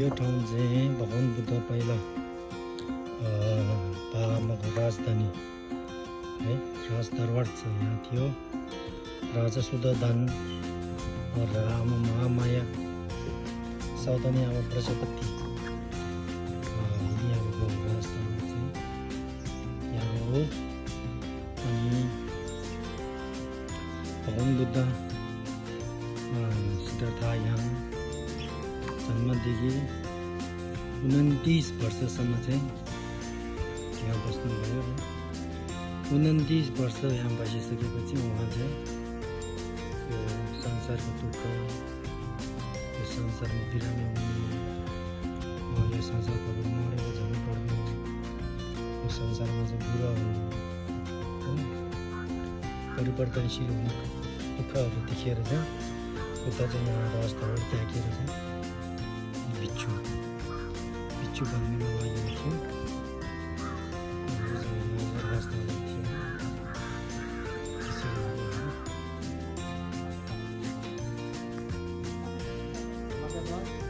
यो ठाउँ चाहिँ भगवान बुद्ध पहिला पालामाको राजधानी है, राजदरबार छ यहाँ थियो। राजा शुद्धोधन र आमा महामाया साउदानी आमा प्रजापति यहाँको राजधानी चाहिँ यहाँ हो। अनि भगवान बुद्ध सिद्धार्थ यहाँ जन्मदेखि 29 वर्षसम्म चाहिँ यहाँ बस्नुभयो। 29 वर्ष यहाँ बसिसकेपछि उहाँ चाहिँ यो संसारको दुःख, यो संसारमा बिरामी हुनु, यो संसारबाट मरेर जानुपर्ने, यो संसारमा चाहिँ बुरा हुनु, परिवर्तनशील हुने दुःखहरू देखेर चाहिँ बुद्ध चाहिँ यहाँ राजदरबार त्यागेर चाहिँ बिच्छु बन्नेमा लागेको थियो। राजदरबार थियो त्यसरी लाग्यो।